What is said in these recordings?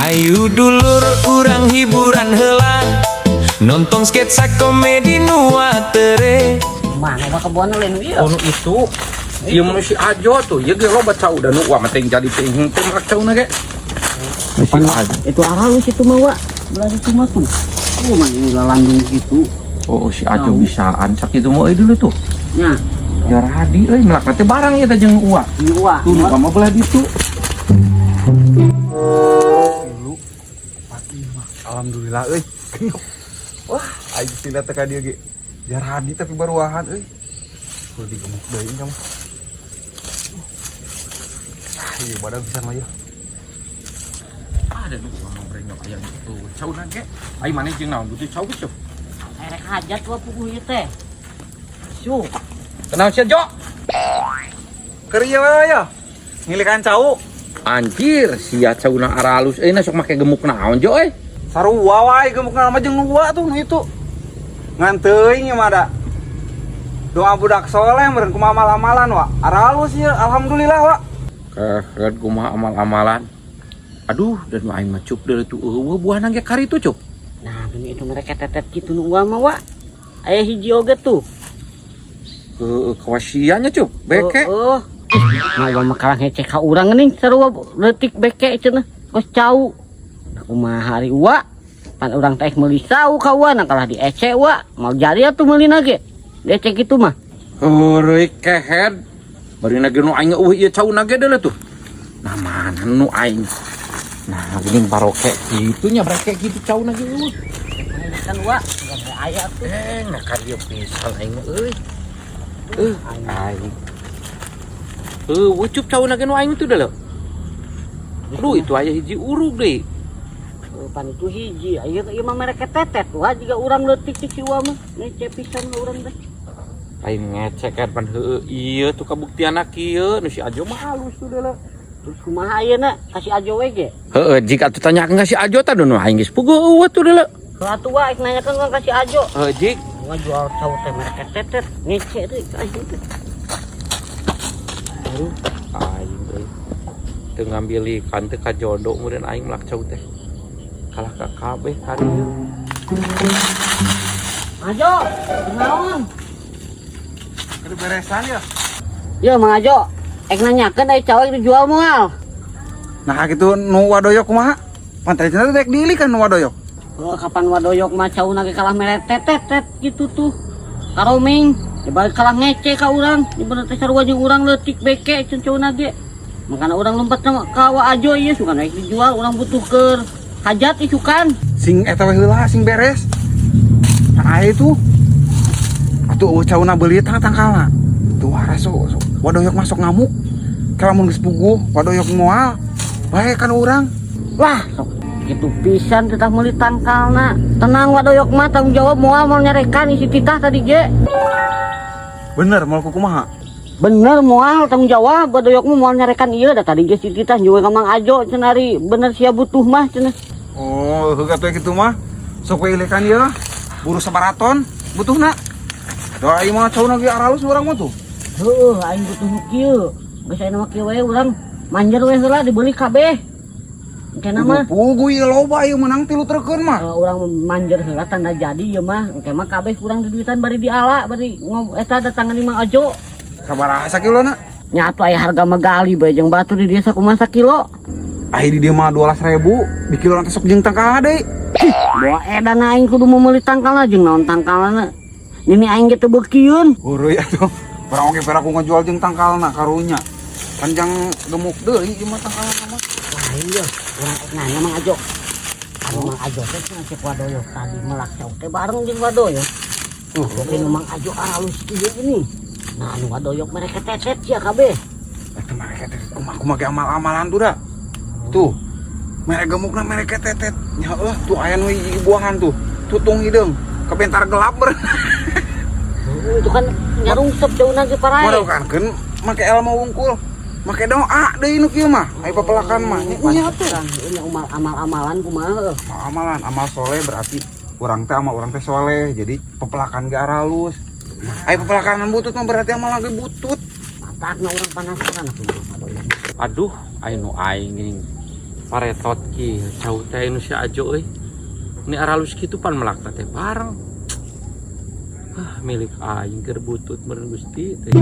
Ayo dulur, urang hiburan heula, nonton sketsa komedi nu atere. Mana mah kebon lain ieu. Oh, nu itu. Ieu mah nu si Ajo tuh. Ieu ge loba cau da nu wah mah teh jadi teh teh melak cauna ge. Nu si Ajo. Itu aralus itu mah, Wak. Belah itu mah tuh. Oh, mah ini lalandung gitu. Oh, si Ajo bisaan sakitu mah euy dulu tuh. Nya, Jaradi euy melak teh barang ieu teh jeung uwa. Ini Wak. Tuh nu mah belah ditu. Tilu, 4, 5. Alhamdulillah euy. Genep. Wah, aing sila teh ka dieu ge. Jaradi tapi baruahan euy. Kudu digemuk deui kamu. Ah, ieu badag pisan mah ieu. Ada nu uwa mah brenyok aya nu cauna ge. Ai maneh jeung naon butuh cau geus? Erek hajat wa puguh ieu teh. Syuk. Kenal sia, Jo? Keur ieu we ya. Ngilikan cau. Anjir, sia cauna aralus euy na sok make gemuk naon, Jo euy? Sarua wae gemukna mah jeung nu tuh nu itu. Ngan teuing ieu mah da. Doa budak soleh meureun kumaha amal-amalan wa. Aralus ieu, alhamdulillah wa. Kehed kumaha amal-amalan. Aduh, dan nu aing mah cuk deui tuh eueuh buahna ge kari tuh, cuk. Nah, ini itu mereka tetet gitu nu uang mah, Wak. Aya hiji oge tuh. Heueuh, kawasiannya cuk, beke. Heeh. Nah, uang mah kalah ngecek ka urang geuning sarua leutik beke cenah. Kos cau. Nah, kumaha hari uwa? Pan urang teh meuli sau ka uwa, nah kalah diece uwa. Mau jadi atuh meulina ge. Diece kitu mah. Heureuy kehed. Bari ge nu aing eueuh ieu cauna ge deuleu tuh. Nah, mana nu aing? Nah, geuning baroke kitu nya breke kitu cauna ge eueuh. Kan uwa, enggak aya tuh. Eh, nah ka dieu pisan aing mah euy. Aing. Heueuh, cup cauna ge nu aing tuh deuleu. Aduh, itu aya hiji urug deui. Eh, pan itu hiji, aya ieu mah mereka tetet. Wah, jiga urang leutik cek si uwa mah. Ngece pisan mah urang teh. Lain ngecek kan pan heueuh ieu tuh kabuktianna kieu nu si Ajo mah halus tuh deuleu. Terus kumaha ayeuna kasih Ajo we ge? Heeh, jika atuh tanyakeun ka si Ajo tah nu aing geus puguh eueuh tuh deuleu. Kalau atuh wa ek nanyakeun ka si Ajo. Heuh, jik. Gua jual cau teh mereka tetet, ngece deui ka aing teh. Aduh, aing euy. Teu ngambil ikan teu kajodo meureun aing melak cau teh. Kalah ka kabeh ka dieu. Ajo, kunaon? Keur beresan ya. Ya Mang Ajo, ek nanyakeun aya cau dijual moal. Nah, gitu nu wadoyok kumaha? Pantai cenah rek diilikan nu wadoyok. Oh, kapan wadoyok mah cauna ge kalah mere tetet gitu tuh. Karomeng, ya kalah ngece ka urang, di bener teh sarua jeung urang leutik beke ceun cauna ge. Makana urang lompat ka wa Ajo ieu sugan rek dijual, urang butuh keur hajat isukan. Sing eta we heula sing beres. Nah, aya tuh. Atuh eueuh cauna beuli tah tangkalna. Tuh araso so. Wadoyok masuk ngamuk. Kalau mun geus puguh, wadoyok moal. Bae kan urang. Wah, sok gitu pisan tetah meuli tangkalna. Tenang, wadoyok mah tanggung jawab moal mau nyarekan isi titah tadi ge. Bener moal kumaha? Bener moal tanggung jawab, wadoyok mah moal nyarekan ieu da tadi ge si titah juga ka Mang Ajo cenah ari bener sia butuh mah cenah. Oh, heuh atuh kitu mah. Sok we ilekan ieu. Buru sabaraton butuhna. Doa ieu mah cauna ge aralus urang mah tuh. Heueuh, aing butuh nu kieu. Geus aya mah kieu we urang manjer we heula dibeli kabeh. Engke mah Puguh ieu loba ieu menang 3 treukeun mah. Urang manjer heula tanda jadi ieu mah. Engke mah kabeh kurang duitan bari diala bari ngom eta datangan di Mang Ajo. Sabaraha sakilona? Nya atuh aya harga mah gali bae jeung batu di desa kumaha sakilo. Ai di dieu mah 12.000, di kilo teh sok jeung tangkalna deui. Bawa edan aing kudu meuli tangkalna jeung naon tangkalna. Nini aing ge teu beukieun. Heureui atuh. Barang oge pera ku ngajual jeung tangkalna karunya. Panjang gemuk deui ieu mah tangkalna mah. Lain ye, urang ek nanya Mang Ajo. Anu Mang Ajo teh cenah cek wadoyok tadi melak cau teh bareng jeung wadoyok. Tapi nu Mang Ajo aralus kieu ini. Nah, anu wadoyok mereka tetet sia kabeh. Eta mereka tetet kumaha kumaha ge amal-amalan tuh da. Tuh. Mereka gemukna mereka tetet. Nya eueuh tuh aya nu hiji buahan tuh. Tutung hideung. Kabentar gelap ber. Heuh, itu kan nyarungsep daunna ge parae. Modal kan keun make ilmu wungkul. Make doa deui nu kieu mah. Ai papelakan mah nya nya tuh. Ini amal amal-amalan kumaha heuh. Amalan amal soleh berarti urang teh amal urang teh soleh jadi pepelakan ge aralus. Ai pepelakan butut mah berarti amal lagi butut. Matakna urang penasaran atuh wadoyok. Aduh, aing nu aing geuning. Paretot ki cau teh nu si Ajo euy. Ini aralus kitu pan melak teh bareng. Ah, milik aing keur butut meureun Gusti teh.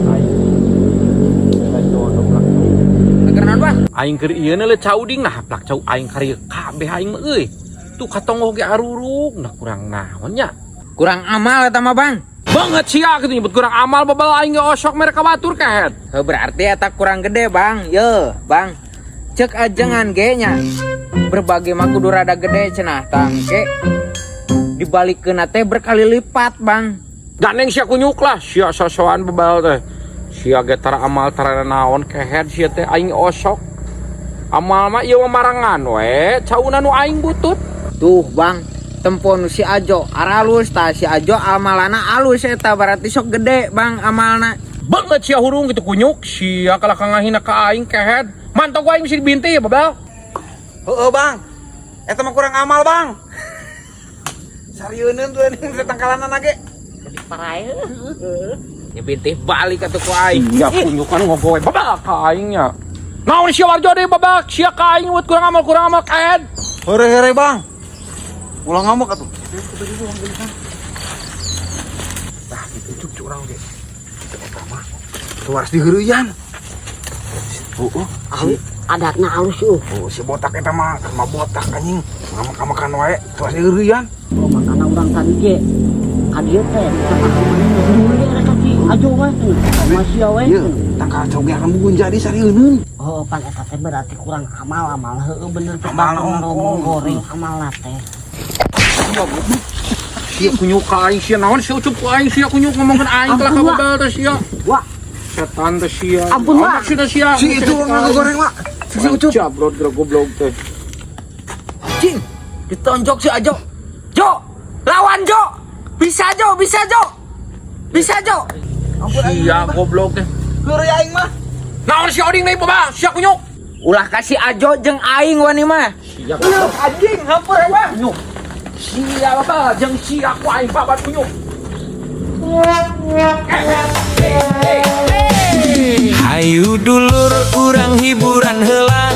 Aing jodoh plak. Keur naon, Bang? Aing keur ieu le cau ding nah plak cau aing karieu kabeh aing mah euy. Tuh katonggoh ge arurug nah kurang naon nya. Kurang amal eta mah, Bang. Banget sia kitu nyebut kurang amal babal aing ge osok mereka batur kehed. Heuh, berarti eta kurang gede, Bang. Ye, Bang. Cek ajengan ge nya. Berbagi mah kudu rada gede cenah tangke. Dibalikeun teh berkali lipat, Bang. Gandeng sia kunyuk lah, sia sosoan bebal teh. Sia ge tara amal tara naon kehed sia teh aing osok. Amal mah ieu mah marangan we, cauna nu aing butut. Tuh, Bang. Tempo nu si Ajo aralus tah si Ajo amalana alus eta berarti sok gede, Bang, amalna. Banget sia hurung gitu kunyuk, sia kalah ngahina ka aing kehed. Mantog aing mesti dibintih ya babal. Heeh, Bang. Eta mah kurang amal, Bang. Sarieuneun tuh ini tangkalanan ge. Parae. Ya bintih balik atuh ku aing. Iya kunyuk kan ngogowe babal ka aing nya. Naon sia warjo deui babal, sia ka aing buat kurang amal kehed. Heureuy-heureuy, Bang. Ulah ngamuk atuh. Tah, itu cuk urang ge. Eta mah tuh harus diheureuyan. Heeh, Ahli adatna halus euy. oh, si botak eta mah, mah botak anjing. Ngamak-ngamakan wae, tuh harus diheureuyan. Oh, makana urang tadi ge ka dieu teh cakap maneh heureuy rek ka si Ajo we. Masih we. Ieu, tangkal cau ge akan jadi sarieuneun. Oh, pan eta teh berarti kurang amal amal heueuh bener teh Amal bakal ongkoh. goreng amalna teh. Sia kunyuk ka aing sia naon sia ucup ku aing sia kunyuk ngomongkeun aing kalah ka Ampun, Wak. babal teh sia. Wah, Setan teh sia. Ampun, Wak. Maksudna sia. Si itu goreng, Wak. Si ucup. Jabrot geura goblok teh. Cing, ditonjok si Ajo. Jo, lawan Jo. Bisa Jo, bisa Jo. Bisa Jo. Sia goblok teh. Heureuy aing mah. Naon sia oding deui babal, sia kunyuk. Ulah kasih Ajo jeung aing wani mah. Sia Anjing, hampura, Bang. kunyuk. Sia babal jeung sia ku aing babat kunyuk. Hayu dulur urang hiburan heula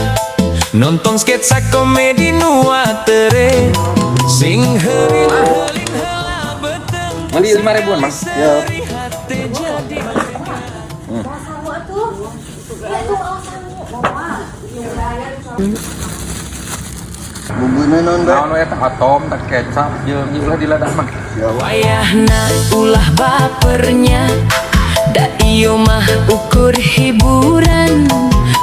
nonton sketsa komedi nu atere sing heulin heulin heula beuteung. Beli 5 ribuan, Bang. Ya. Hate jadi Sangu atuh. Ya tuh awas sangu. Bumbuna naon, Mbak? Naon we teh atom teh kecap jeung ieu ulah diladah mah. Wayahna ulah bapernya da ieu mah ukur hiburan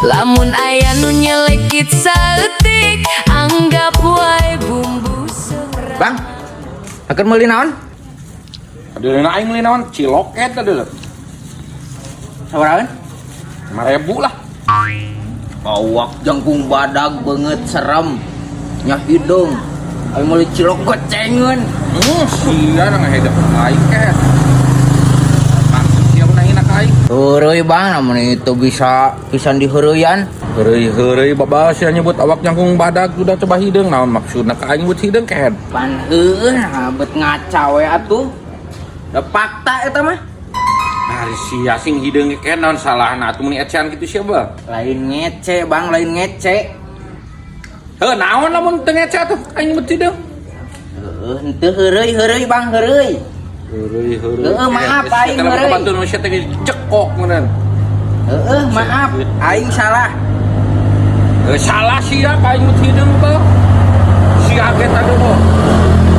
lamun aya nu nyelekit saeutik anggap wae bumbu serat. Bang, akan meuli naon? Aduh, aing meuli naon? Cilok eta deuleu. Sabaraha? 5 ribu lah. Awak jangkung badag banget serem. Nya hidung. Aing meuli cilok gocengeun. Sia na ngahedep aing kehed. Maksud sia nu ka aing. Heureuy, Bang, namun itu bisa pisan diheureuyaan. Heureuy heureuy babal sia nyebut awak jangkung badag udah coba hideung naon maksudna ka aing nyebut hideung kehed. Pan heueuh nah bet ngaca we atuh. Da fakta eta mah. Nah, sia sing hideung ge kehed naon salahna atuh mun ecean kitu sia bal. Lain ngece, Bang, lain ngece. Heuh naon lamun teu ngece atuh aing nyebut hideung. Heueuh, henteu heureuy heureuy, Bang, heureuy. Heureuy heureuy. Heueuh, maaf, aing heureuy. Batur nu sia teh cekok meureun. Heueuh, maaf, aing salah. Eh, salah sia ka aing nyebut hideung bal. Sia ge tadi mah.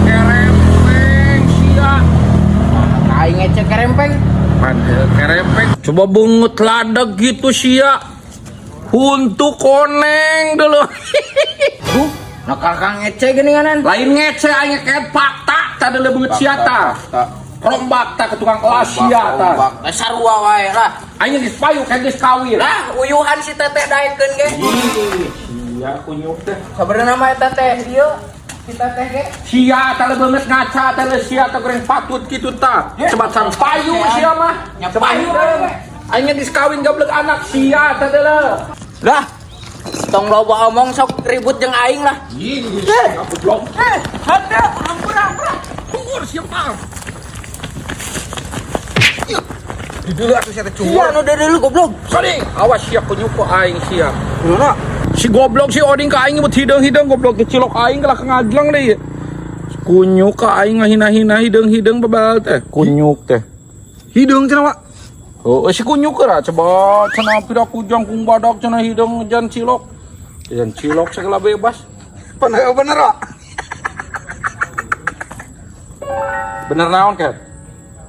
Kerempeng sia. Aing ngece kerempeng. Pan kerempeng. Coba bungut ladeg gitu sia. Untuk koneng dulu. Duh, nakal kang ngece geuninganan. Lain ngece aing kayak fakta tadi le beungeut sia ta. Rombak ta ke tukang kelas sia ta. Rombak. Sarua wae lah. Aing geus payu kayak geus kawin. Lah, uyuhan si teteh daekeun ge. Sia kunyuk teh. Sabenerna mah eta teh ieu si teteh ge. Sia ta le beungeut ngaca ta le sia ta goreng patut kitu ta. Coba can payu sia mah. Nya Coba payu. hideung. Aing geus kawin gablek anak sia ta deuleu. Lah, tong loba omong sok ribut jeung aing lah. Ih, sia goblok. Eh, hade, ampura, ampura. Tunggu siapa? Dideuleu atuh sia teh Sia cumur. Nu deuleu goblok. Sori, awas sia kunyuk ku aing sia. Kunaon? Si goblok si Oding ka aing buat hideung-hideung goblok cilok aing kalah ngajleng deui. Kunyuk ka aing ngahina-hina hideung-hideung babal teh. Kunyuk teh. Hideung cenah, Wak. Oh, si kunyuk kera coba cenah pira kujang kung badak cenah hideung jan cilok. Jan cilok segala bebas. Bener bener, Wak. Bener naon, Ket?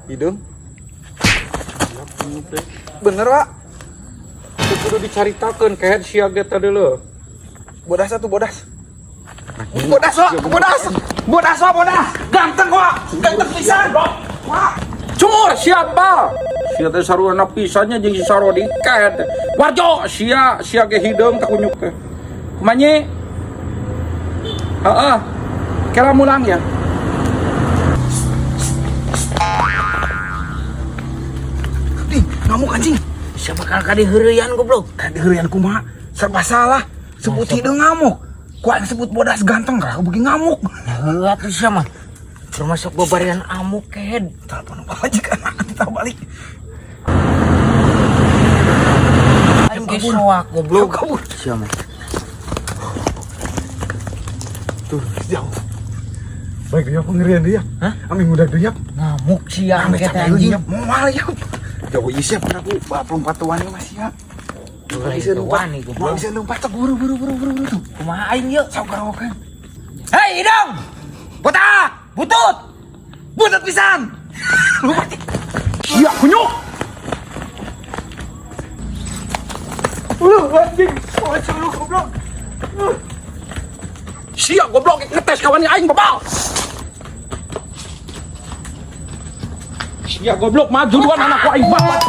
Hideung. Bener, Wak. Itu kudu dicaritakeun Ket sia ge teh deuleu. Bodas satu bodas. Bodas, Wak. Bodas. Bodas, Wak, bodas. Ganteng, Wak. Ganteng pisan. Wak. Cumur siapa? Sia teh sarua pisannya jeung si Sarodi Ket. Warjo sia sia ge hideung teh kunyuk teh. Kumaha nyi? Heeh. Kela mulang ya. Ding, ngamuk anjing. Sia bakal ka diheureuyan goblok. Ka diheureuyan kumaha? Serba salah. Sebut hideung ngamuk. Ku aing sebut bodas ganteng lah, beuki ngamuk. Heuh atuh sia mah. Termasuk babarian amuk kehed. Telepon balik anak kita balik. Aing ge soak goblok. Kabur. Sia mah. Tuh, jauh. Baik dia pengerian dia. Hah? Ami muda dia. Ngamuk sia Ame engke teh capek anjing. dia. Moal ya. Jauh ieu siap aku balap lompat tuan masih ya. Lain Bisa lompat. wani Mau goblok. bisa lompat sok buru buru buru buru buru. Kumaha aing yeuh? Sok garokan. Hei hidung. Botak, butut. Butet pisan. Lompat. Sia kunyuk. Uluh anjing. Oh, lu goblok. Sia goblok ngetes kawan aing babal. Sia goblok maju duluan anak ku aing babat.